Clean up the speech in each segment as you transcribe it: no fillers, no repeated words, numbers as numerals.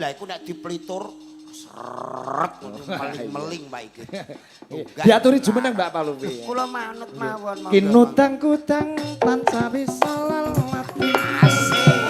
Lah iku nek diplitur seret meling-meling Pak iki. Diaturi jumeneng Mbak Palupi. Kula manut mawon monggo. Kinutang kutang tansah bisa lelati. Asik.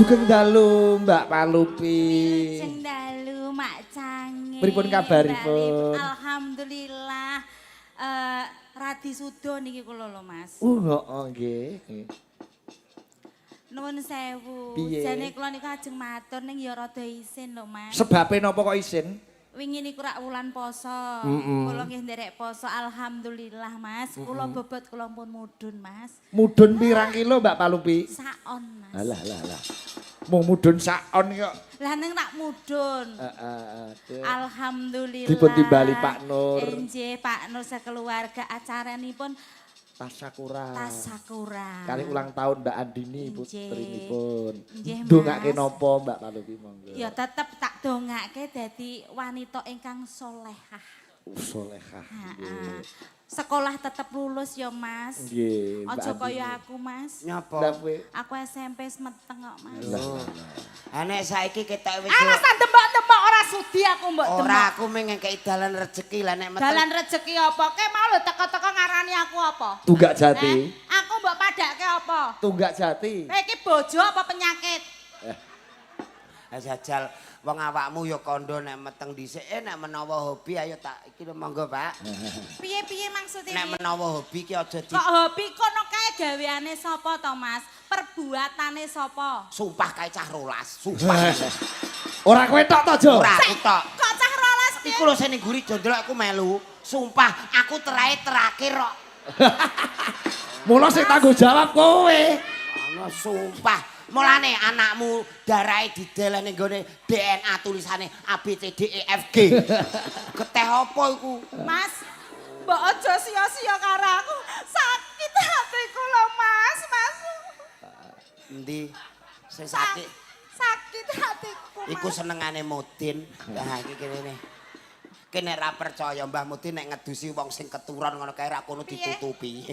Sugeng dalu Mbak Palupi. Sugeng dalu Mak Cange. Pripun kabaripun? Alhamdulillah. Radi sudo niki kula lho Mas. Heeh nggih. Nuwun sewu. Piye? Jane kula niku ajeng matur ning ya rada isin lho Mas. Sebabe napa kok isin? Wingi niku rak wulan poso. Kula nggih nderek poso alhamdulillah Mas. Kula bobot kula pun mudhun Mas. Mudhun pirang kilo Mbak Palupi? Saon Mas. Alah alah alah. Mung mudhun saon kok. Lah ning rak mudhun. Heeh. Alhamdulillah. Dipun timbali Pak Nur. Nggih, Pak Nur sekeluarga acaranipun Tasyakuran. Tasyakuran. Kali ulang tahun Mbak Andini putrinipun. Nggih, Mas. Ndongake napa Mbak Palupi monggo. Ya tetep tak dongake dadi wanita ingkang solehah. Solehah. Heeh. Sekolah tetep lulus ya Mas. Nggih, Mbak Aja Andini. kaya aku Mas. Nyapa? Lah kowe Aku SMP semeteng kok Mas. Ha nek saiki ketok wis Alasan tembok-tembok ora sudi aku mbok ora tembok. aku mung ngekeki dalan rejeki lah nek meteng. Dalan rejeki apa? Ke mau lho teko-teko ngarani aku apa? Tunggak jati. Aku mbok padake apa? Tunggak jati. Kowe iki bojo apa penyakit? Ha jajal wong awakmu ya kandha nek meteng dhisik nek menawa hobi ayo tak iki lho monggo Pak. Piye-piye maksudnya? Nek menawa hobi ki aja di Kok hobi kono kae gaweane sapa to, Mas? Perbuatane sapa? sumpah kae cah rolas, sumpah. Ora kowe tok to, Jo? Ora aku tok. Kok cah rolas piye? Iku lho sing ning guri jondrok aku melu. Sumpah aku terae terakhir kok. Mula sing tanggung jawab kowe. Ana sumpah. Mulane anakmu darahe dideleh ning gone DNA tulisane A B C D E F G. Geteh apa iku? Mas, mbok aja sia-sia karo aku. Sakit hatiku lho, Mas, Mas. Endi? Sing sakit. Sakit hatiku, Mas. Iku senengane Mudin. Lah iki kene. Kene ra percaya Mbah Mudin nek ngedusi wong sing keturon ngono kae ra kono ditutupi.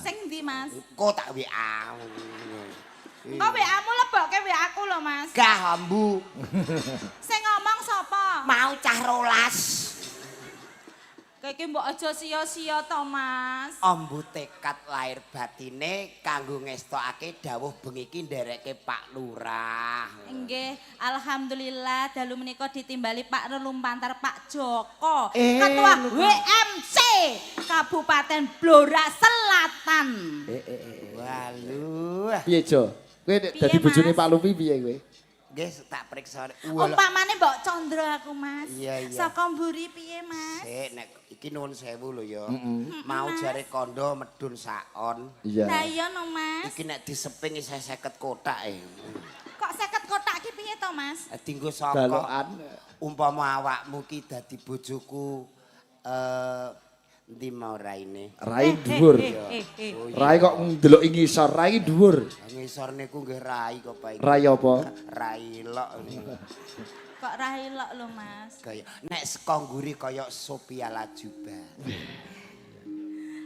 Sing ndi, Mas? Engko tak WA. Engko WA-mu lebokke WA aku lho, Mas. Gah ambu. Sing ngomong sapa? Mau cah rolas. Kowe iki mbok aja sia-sia to, Mas. Ambu tekad lahir batine kanggo ngestokake dawuh bengi iki ndereke Pak Lurah. Nggih, alhamdulillah dalu menika ditimbali Pak Nur Lumpantar Pak Joko, Ketua WMC Kabupaten Blora Selatan. Waluh. Piye, Jo? Kowe nek dadi bojone Pak Lupi piye kowe? Nggih tak periksa. Umpamane mbok condro aku, Mas. Iya, iya. Saka mburi piye, Mas? Sik nek iki nuwun sewu lho ya. Mau jare kandha medun saon. Iya. Lah iya no, Mas. Iki nek diseping isih 50 kotak e. Kok 50 kotak ki piye to, Mas? Dinggo saka Balokan. Umpama awakmu ki dadi bojoku endi mau raine? Rai dhuwur. Rai kok ndeloki ngisor, rai dhuwur. Ngisor niku nggih rai kok Pak. Rai apa? Rai lok. Kok rai lok lho, Mas? Kaya nek saka ngguri kaya Sophia Lajuba.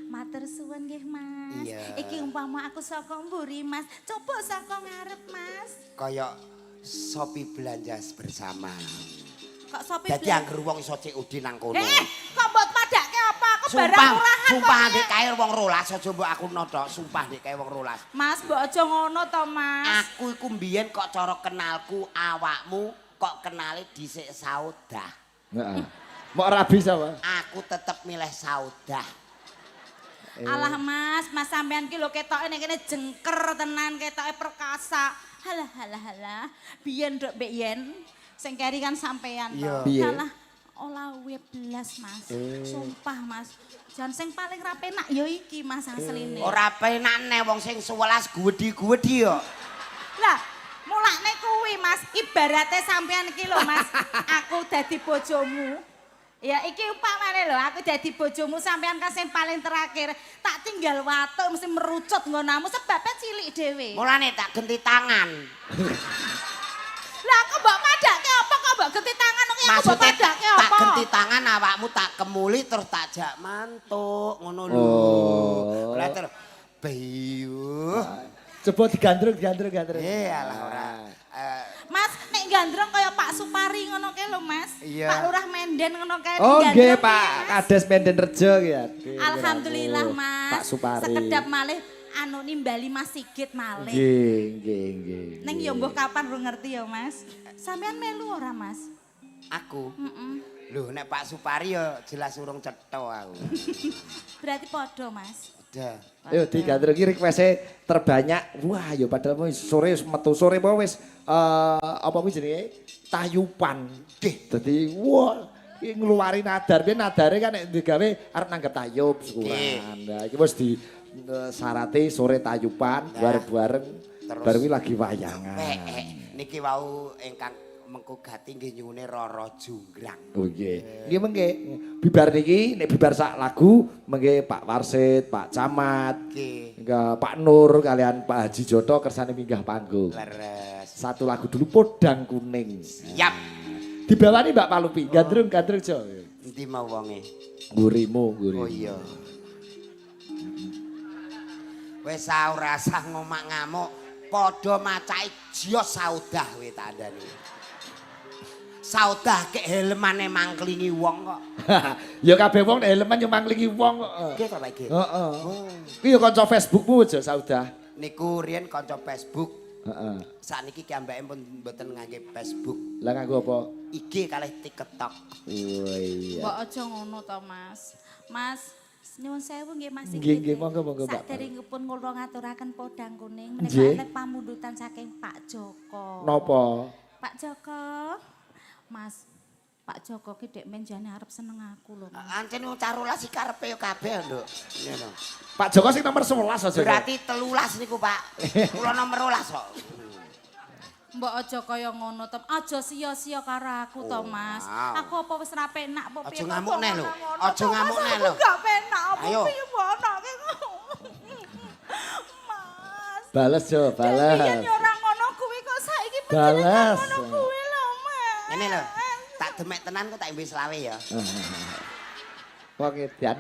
Matur suwun nggih, Mas. Iya. Iki umpama aku saka mburi, Mas. Coba saka ngarep, Mas. Kaya Shopee belanja bersama. Kok Shopee Dadi angger wong iso COD nang kono. Kok mbok padake apa? Aku barang murahan. Sumpah ndek kae wong rolas aja mbok aku notok, sumpah ndek kae wong rolas. Mas, mbok aja ngono to, Mas. Aku iku mbiyen kok cara kenalku awakmu kok kenale dhisik Saudah. Heeh. Mok rabi sapa? Aku tetep milih Saudah. Alah Mas, Mas sampean ki lho ketoke nek kene jengker tenan, ketoke perkasa. Halah halah halah. Biyen nduk mbek yen sing keri kan sampean to. Iya. Halah. Ola blas, Mas. Sumpah, Mas. Jan sing paling ra penak ya iki, Mas, asline. Ora penak neh wong sing 11 guwedi-guwedi yo. Lah, mulane kuwi, Mas, ibarate sampean iki lho, Mas, aku dadi bojomu. Ya iki umpamane lho, aku dadi bojomu sampean kan sing paling terakhir. Tak tinggal watuk mesti merucut nggonamu sebabnya cilik dhewe. Mulane tak genti tangan. Lah aku mbok padake apa kok mbok genti tangan kok aku mbok Maksudnya padake tak apa? genti tangan awakmu tak kemuli terus tak jak mantuk ngono lho. Oh. Lah terus beyuh. Coba digandrung, digandrung, gandrung. Eh alah ora. Mas, nek gandrung kaya Pak Supari ngono kae lho, Mas. Iya. Pak Lurah Menden ngono kae Oh nek nggih gandrung Pak piye, Mas? Kades Menden Rejo ya. Alhamdulillah, Mas. Pak Supari. Sekedap malih anu nimbali Mas Sigit malih. Nggih, nggih, nggih. Neng ya mbuh kapan ru ngerti ya, Mas. Sampean melu ora, Mas? Aku. Heeh. Lho nek Pak Supari ya jelas urung cetha aku. Berarti padha, Mas. Udah. Ayo digandrung iki request terbanyak. Wah, ya padahal wis sore wis metu sore apa wis apa kuwi jenenge? Tayupan. Nggih. Dadi wah iki ngluwari nadar. Biyen nadare kan nek digawe arep nanggep tayub syukuran. Nah, iki wis di syarate sore tayupan Nah. bareng-bareng Terus. bar kuwi lagi wayangan. Niki wau ingkang mengko gati nggih nyuwune Rara Jonggrang. Oh nggih. Nggih mengke bibar niki nek bibar sak lagu mengke Pak Warsit, Pak Camat, Nggih. hingga Pak Nur kalian Pak Haji Joto kersane minggah panggung. Leres. Satu lagu dulu Podang Kuning. Siap. Dibawani Mbak Palupi, gandrung gandrung Jo. Endi mau wonge? Gurimu, gurimu. Oh iya. Wis ora usah ngomak-ngamuk, padha macake jos saudah kowe tandani. Saudah kek helmane mangklingi wong kok. Ya kabeh wong nek helman yo manglingi wong kok. Nggih to Pak Nggih. Heeh. Kuwi ya kanca Facebookmu aja Saudah. Niku riyen kanca Facebook. Heeh. Sakniki kiambake pun mboten ngangge Facebook. Lah nganggo apa? IG kalih TikTok. Oh iya. Mbok aja ngono to, Mas. Mas, nyuwun sewu nggih Mas Sigit. Nggih, nggih, monggo, monggo, Mbak. Saderengipun kula ngaturaken podang kuning menika Nggih. enten pamundutan saking Pak Joko. Napa? Pak Joko. Mas, Pak Joko ki dek menjane arep seneng aku lho, Mas. Ancen wong cah rolas iki karepe yo kabeh, Nduk. Ngono. Pak Joko sing nomor 11 aja. Berarti 13 niku, Pak. Kula nomor 12 kok. Mbok aja kaya ngono to. Aja sia-sia karo aku to, Oh, Mas. wow. Aku apa wis ra penak apa Aja piye kok ngamuk neh lho. ngono-ngono Aja to, Mas. ngamuk neh Aku lho. gak penak apa Ayo. piye mbok anake. Mas. Bales Jo, Bales. bales. Yen ora ngono kuwi kok saiki Bales. ngono kuwi lho, Mas. Ngene lho. Tak demek tenan kok tak imbe selawe ya. Wong edan.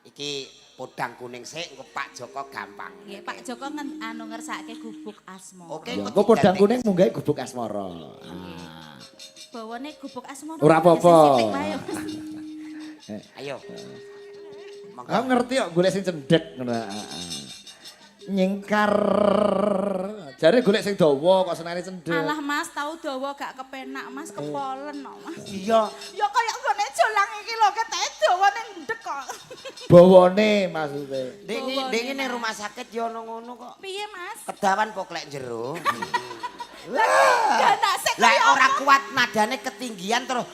Iki podang kuning sik engko Pak Joko gampang. Nggih, Pak Joko anu ngersake gubuk asmara. Oke, Ya, engko podang kuning munggahe gubuk asmara. Ah. Bawane gubuk asmara. Ora apa-apa. Sing sithik wae, Mas. Ayo. Monggo. Aku ngerti kok golek sing cendhek ngono. Nyingkar. Jare golek sing dawa kok senane cendhek. Alah Mas, tau dawa gak kepenak Mas, kepolen kok Mas. Iya. Ya kaya nggone jolang iki lho, keteke dawa ning ndek kok. Bawane maksudnya. Ndek ning rumah sakit ya ono ngono kok. Piye Mas? Kedawan poklek jero. Lah nak sik Lah kaya ora kuat nadane ketinggian terus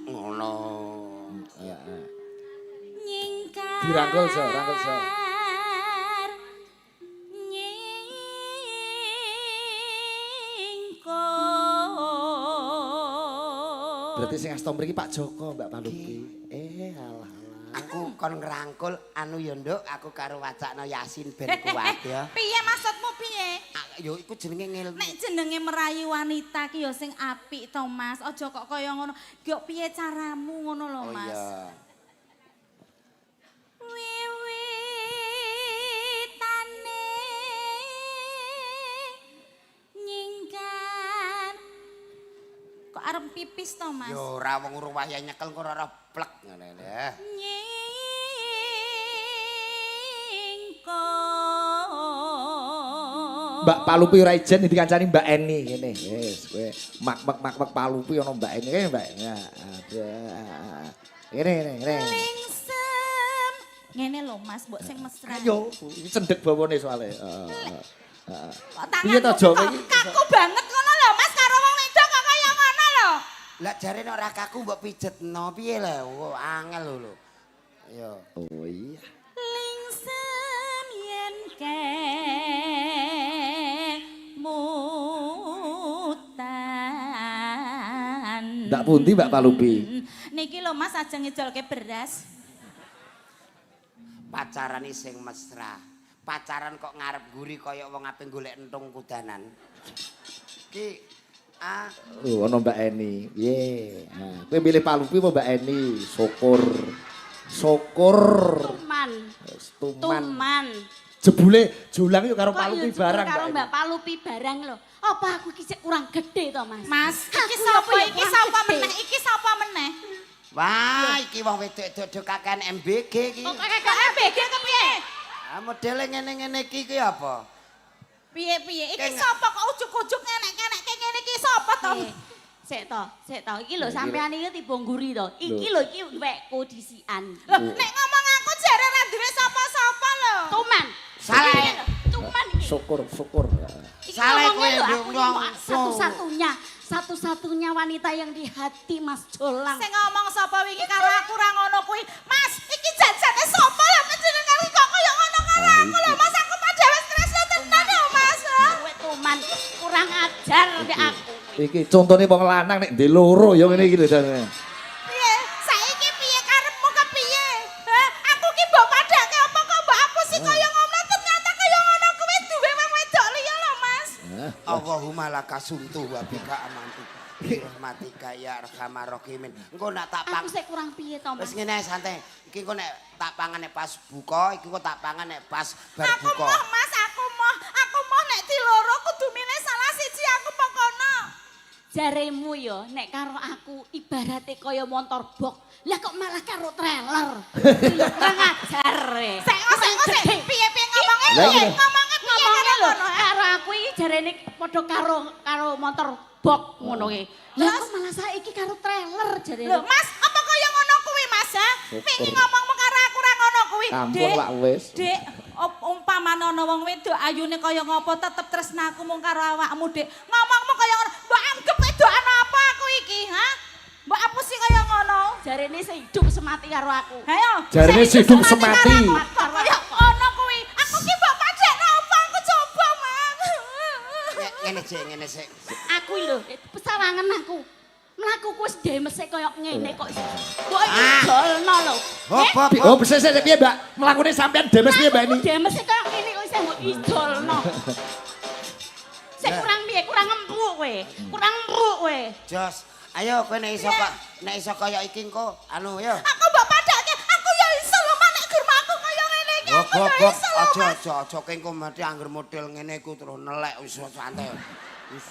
ngono. Heeh. nyingkar. Dirangkul, So, rangkul, So. Nyingkor. Berarti sing asta mriki Pak Joko, Mbak Palupi. Alah alah. Aku kon ngrangkul anu ya Nduk, aku karo wacakno Yasin ben kuat ya. Piye maksudmu piye? Ah, Yo iku jenenge ngilmu. Nek jenenge merayu wanita ki ya sing apik to Mas. Aja kok kaya ngono. Gyok piye caramu ngono lho Oh Mas. iya. Wiwitane nyingkar. Kok arep pipis to Mas? Yo ora wong urung wayahe nyekel kok ora plek ngono ya. Nyingkor. Mbak Palupi ora ijen dikancani Mbak Eni ngene. Wis kowe mak-mak Palupi ana Mbak Eni kene Mbak. Ya ada. Ngene ngene ngene. Lingsem. Ngene lho Mas, mbok sing mesra. Ayo, iki cendhek bawane soalé. Heeh. Kok Piye to, tanganmu Jo, kok iki? kaku banget ngono lho Mas karo wong wedok kok kaya ngono lho. Lah jare nek ora kaku mbok pijetno piye lho? Oh, angel lho lho. Ayo. Oh iya. Lingsem yen kemutan. Ndak pundi Mbak Palupi? Niki lho Mas, ajeng ngijolke beras. Pacaran sing mesra. Pacaran kok ngarep guri kaya wong ape golek entung kudanan. Ki ah. Oh, ana Mbak Eni. Piye? Nah, kowe milih Palupi apa Mbak Eni? Syukur. Syukur. Tuman. Wis tuman. Tuman. Jebule Jolang yo karo Kok Palupi yo jebul barang. Karo Mbak Mbak Palupi barang lho. Apa aku iki sik kurang gede to, Mas? Mas, iki Aku sapa apa ya iki kurang sapa gede? meneh? Iki sapa meneh? Wah, iki wong wedok do kakean MBG iki. Kok Kok MBG kepiye? Ah, modele ngene-ngene iki ki apa? Piye-piye? Iki Keng- sapa kok ujug-ujug ngenek-ngenek ngene iki sapa to? Eh, sik to, sik to. Iki lho sampean iki tiba ngguri to. Iki lho iki wekku disikan. Lho, nek ngomong aku jare ora duwe sapa-sapa lho. Tuman. Salah. Iki lho, tuman iki. Syukur, syukur. Iki Salah ngomongnya kowe, lho, aku Nduk. iki mau satu-satunya, satu-satunya wanita yang di hati Mas Jolang. Sing ngomong sapa wingi karo aku ora ngono kuwi. Mas, iki janjane sapa lho panjenengan iki kok kaya ngono karo aku lho, Mas. Aku padha wis tresno tenan lho, Mas. Kowe tuman kurang ajar mbek aku. Iki contone wong lanang nek ndek loro ya ngene iki lho jane. Piye? Saiki piye karepmu kepiye? Hah? Aku ki mbok padhake apa kok mbok aku sih kaya ngono ternyata kaya ngono kuwi duwe wong wedok liya lho, Mas. Allahumma laka sumtu wa bika amantu. Bi rahmatika ya arhamar rahimin. Engko nak tak pang Aku sik kurang piye to, Mas? Wis ngene ae santai. Iki engko nek tak pangan nek pas buka, iki engko tak pangan nek pas bar Aku buka. moh, Mas, aku moh. Aku moh nek diloro kudu milih salah siji aku pokono. Jaremu yo nek karo aku ibarate kaya motor box. Lah kok malah karo trailer. Iki lho, kurang ajar. E. Sik, oh, sik, oh, sik. Piye-piye ngomongnya Lah piye? iya. Ngomongnya piye Ngomongnya karo lho kono? Ha? karo aku iki jarene padha karo karo motor box ngono ki. Lah kok malah saiki karo trailer jarene. Lho, Mas, apa kaya ngono kuwi, Mas, ha? Wingi ngomongmu karo aku ora ngono kuwi. Ampun Dek, lak wis. Dek, umpamane ana wong wedok ayune kaya ngopo tetep tresnaku mung karo awakmu, Dek. Ngomongmu kaya ngono, mbok anggep wedokan apa aku iki, ha? Mbok apusi kaya ngono. Jarene sehidup semati karo aku. Ayo. Jarene sehidup semati. karo aku. Kok kaya ngono kuwi. Aku ki mbok padhakno apa aku coba, Mas. Ngene sik, ngene sik. Aku lho, pesawangan aku. Mlaku ku wis demese kaya ngene kok. Mbok Ah. idolno lho. Hop hop. Oh, hop. sik sik piye, Mbak? Mlakune sampean demes piye, Mbak ini? Demese kaya ngene kok isih mbok idolno. Sik kurang piye? Kurang empuk kowe. Kurang empuk kowe. Jos. Ayo kowe nek iso kok nek iso kaya iki engko anu yo. Aku mbok padhake, aku ya iso lho, Mas, nek gur aku kaya ngene iki. Hop Aku hop ya hop. iso lho, Aja Mas. aja aja kengko mati angger model ngene iku terus nelek wis santai. Wis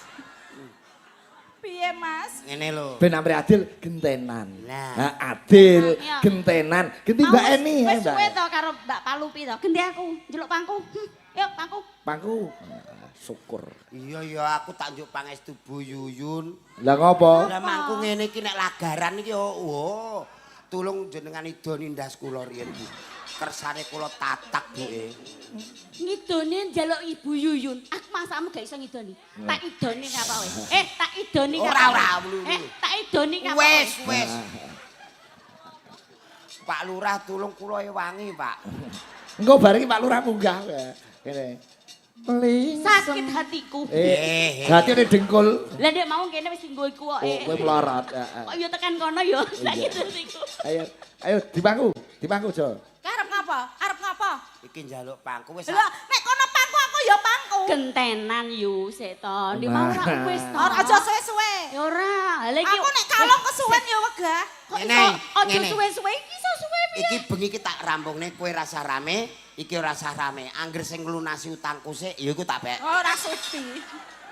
Piye, Mas? ngene lho. Ben amre adil gentenan. Lah. Nah, adil Iya. gentenan. Genti Mbak Eni ya, Wis Mbak. suwe to karo Mbak Palupi to. Genti aku, njeluk pangku. Yuk pangku. Pangku. Ah, syukur. Iya ya aku tak njuk pangestu Bu Yuyun. Lah ngopo? Lah mangku ngene iki nek lagaran iki yo wo. Tulung jenengan idoni ndas kula riyen Bu. Kersane kula tatak Bu e. Ngidone njaluk Ibu Yuyun. Aku masamu gak iso ngidoni. Tak idoni apa kowe? Eh, tak idoni Ora, apa ora, kowe? lulu. Eh, tak idoni apa kowe? Wis wis. Pak Lurah tulung kula ewangi, Pak. Engko bareng Pak Lurah munggah. Ngene. Ling. Sakit hatiku. Eh, hati ini dengkul. Lah ndek mau kene wis nggo iku kok. Oh, kowe melarat. Heeh. Kok yo tekan kono yo sakit hatiku. Ayo, ayo dipangku, dipangku Jo. Ki arep ngapa? Arep ngapa? Iki njaluk pangku wis. Lho, nek kono pangku aku ya pangku. Gentenan yu sik to. Ndek mau ora Nah. wis to. Ora aja suwe-suwe. Ya ora. Lah iki Aku nek kalong kesuwen ya wegah. kok Ngene, iso aja ngene. suwe-suwe iki iso suwe piye? Iki bengi iki tak rampungne kowe rasa rame, iki ora rasa rame. Angger sing nglunasi utangku sik ya iku tak pek. Ora sudi.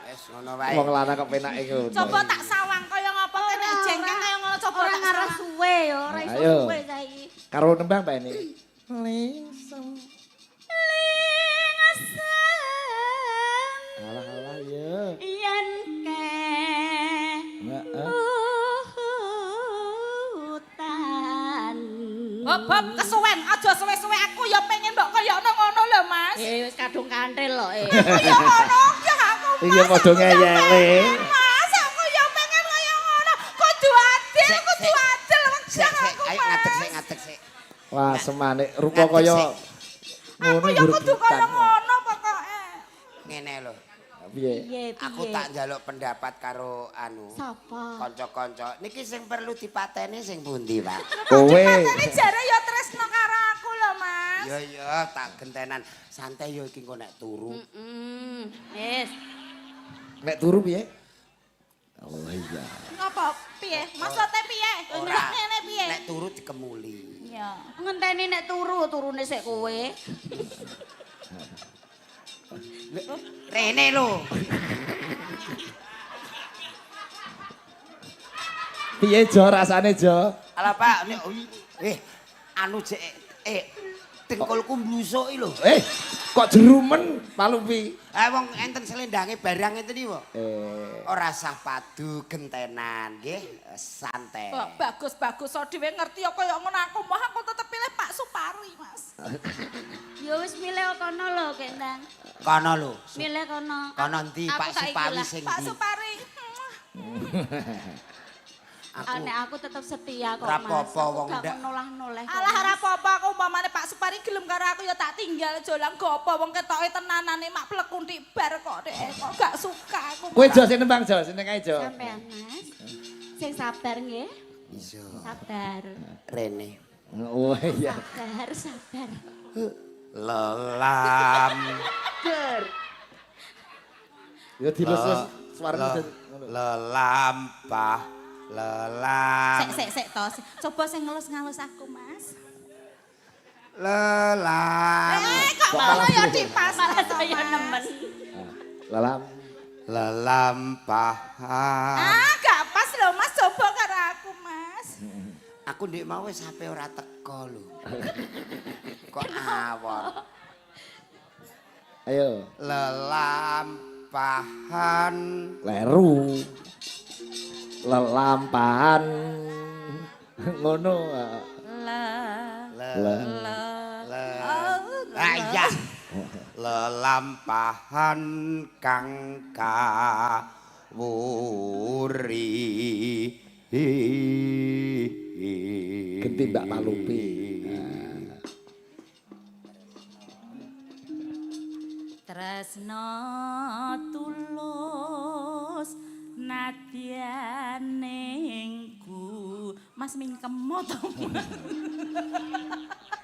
Wis ngono wae. Wong lanang kok penake ngono. Coba tak sawang kaya ngapa kene jengkeng kaya ngono coba Ora tak ngarah sawang. suwe ya, ora iso Ayo. suwe saiki. Karo nembang Mbak ini. Lingsem. Lingesem Alah alah ya. yen ke Heeh. hutan. Hop hop kesuwen, aja suwe-suwe aku ya pengen mbok kaya ngono lho, Mas. Eh wis kadung kantil lho eh. Aku ya ngono, ya aku. Iya, Mas, padha aku ya ngeyele. pengen, Mas, aku ya pengen kaya ngono. Kudu Wah, semanik rupa kaya Aku ngono ya kudu kaya ngono pokoke. Ngene lho. Piye? Piye piye? Aku tak njaluk pendapat karo anu. Sapa? Kanca-kanca. Niki sing perlu dipateni sing pundi, Pak? Kowe. Dipateni jare ya tresno karo aku lho, Mas. Ya ya, tak gentenan. Santai yo iki engko nek turu. Heeh. Wis. Nek turu piye? Oh iya. Ngapa? Piye? Maksude piye? Ora. Ngene piye? Nek turu dikemuli. Iya. Ngenteni nek turu, turune sik kowe. Rene lho. Piye Jo rasane Jo? Alah Pak, nek anu jek dengkulku mblusuki lho. Eh, kok jerumen Palupi? Eh wong enten selendange barang ngeten iki, Pak. Eh, Ora sah padu gentenan nggih, santai. Bagus-bagus so dhewe ngerti ya kaya ngono aku moh aku tetep pilih Pak Supari, Mas. Ya wis milih kono lho, Kendang. Kono lho. Milih kono. Kono ndi Aku Pak tak iki Supawi lah. sing Pak ndi? Supari. Aku Nek aku tetep setia kok, Ora Mas. apa-apa, Aku wong gak ndak. nolah-noleh kok. Alah Mas. ora apa-apa aku umpamane Pak Supari gelem karo aku ya tak tinggal jolang gopo wong ketoke tenanane mak plekuntik bar kok dek kok gak suka aku. Kowe Jo sing nembang Jo, sing kae Jo. Sampean, Mas. Sing sabar nggih. iso Sabar. rene. Oh iya. Sabar, sabar. Lelam. Ya dilus-lus suarane ngono. Lelampah lelam. Sek sek sek to. Coba sing ngelus-ngelus aku, Mas. Lelam. Eh kok Kok malah malah ya dipas Malah to, saya Mas. nemen. Lelam. Lelampahan. Ah, gak pas lho Mas, coba karo aku, Mas. Aku ndek mau wis sampe ora teko lho. Kok awor. Ayo. Lelampahan. Leru. Lelampahan. Ngono. La Le Le. le. Ah iya. Lelampahan kang kawuri. Genti Mbak Palupi. Tresno tulus nadyaningku. Mas mingkem to.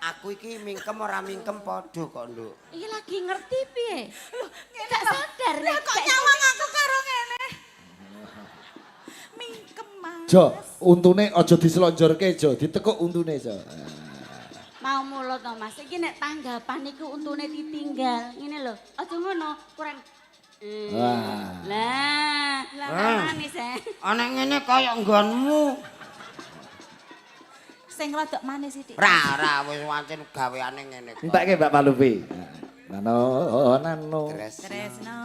Aku iki mingkem ora mingkem padha kok, Nduk. Iki lagi ngerti piye? Lho, ngene Gak lho. sadar Lah nek kok gak nyawang aku karo ngene. Mingkem, Mas. Jo, untune aja diselonjorke Jo, ditekuk untune Jo. Mau mulut to Mas. Iki nek tanggapan iku untune ditinggal. Ngene lho. Aja ngono, kurang. Wah. Lah, lah Ah. manis eh. Ana ngene kaya nggonmu. Sing rada manis sithik. Ora, ora wis wancen gaweane ngene kok. Entekke Mbak Palupi. Nano nano. Tresno. Tresno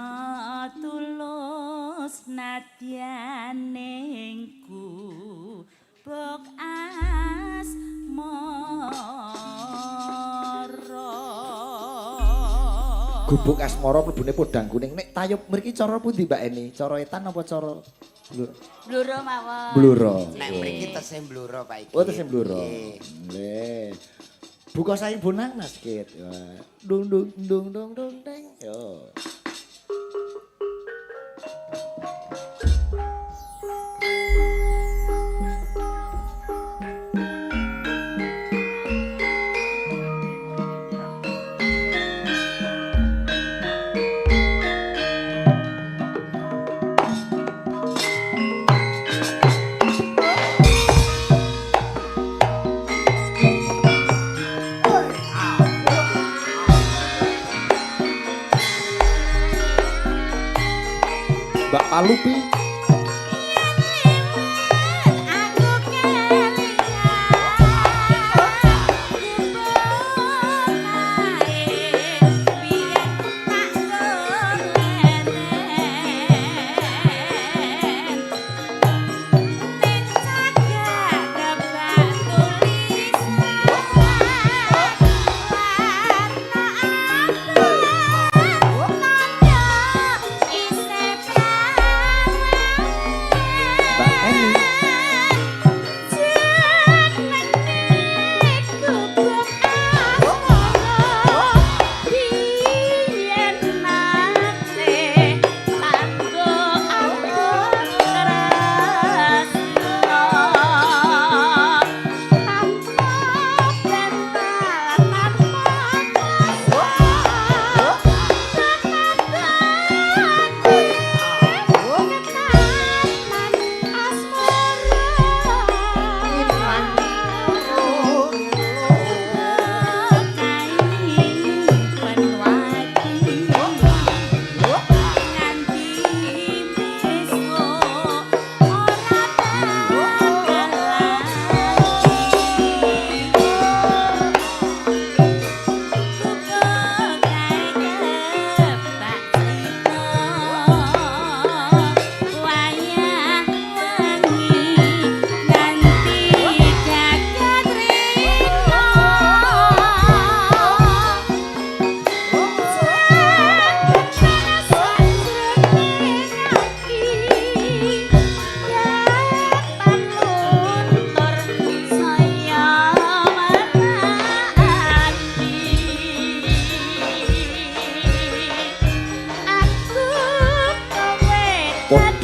tulus nadyaningku bok asmara. Gubuk asmara mlebune podang kuning. Nek tayub mriki cara pundi Mbak Eni? Cara etan apa cara Bluro mawon. Bluro? Nek mriki tesih mbluro Pak iki. Oh, tesih Bluro. Nggih. Nggih. Buka saing bonang Mas Kit. Wah. Dung dung dung dung dung deng. Yo. Mbak Palupi. Aku kelingan gubuk ae biyen tak golenen ning cagak kebak tulisan warna abang tandha isih prawan.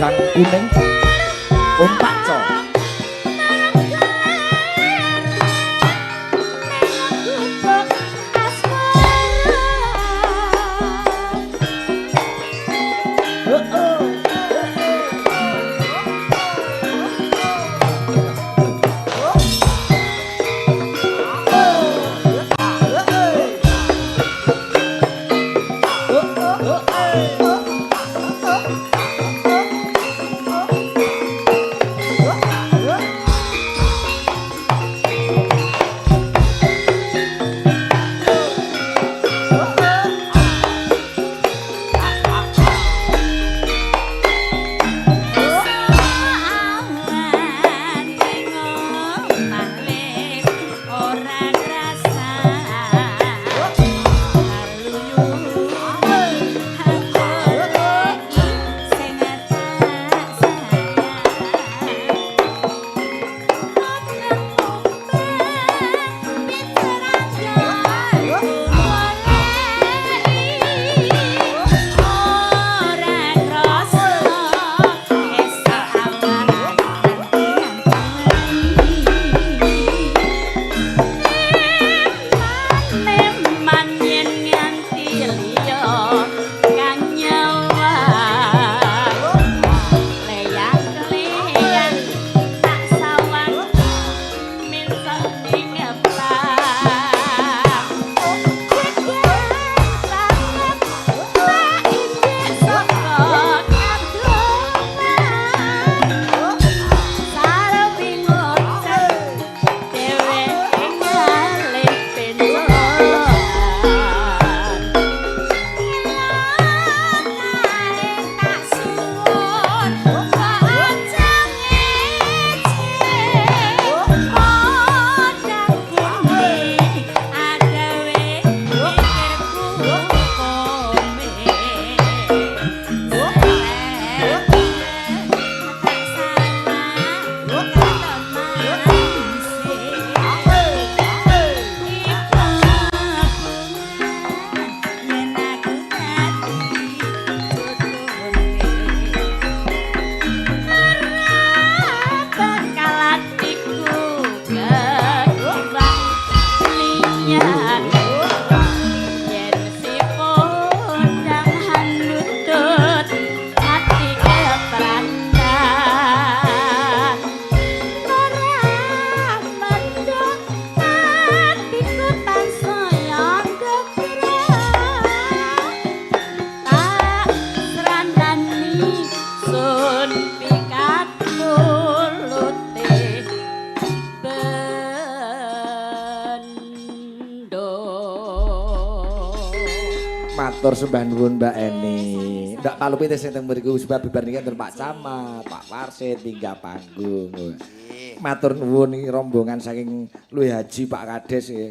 Podang Kuning, Om Pakco. Matur sembah nuwun Mbak Eni. Ndak palupi sing teng mriku sebab bibar niki enten Pak Camat, Pak Warsit tinggal panggung. Matur nuwun iki rombongan saking Luwih Haji Pak Kades nggih.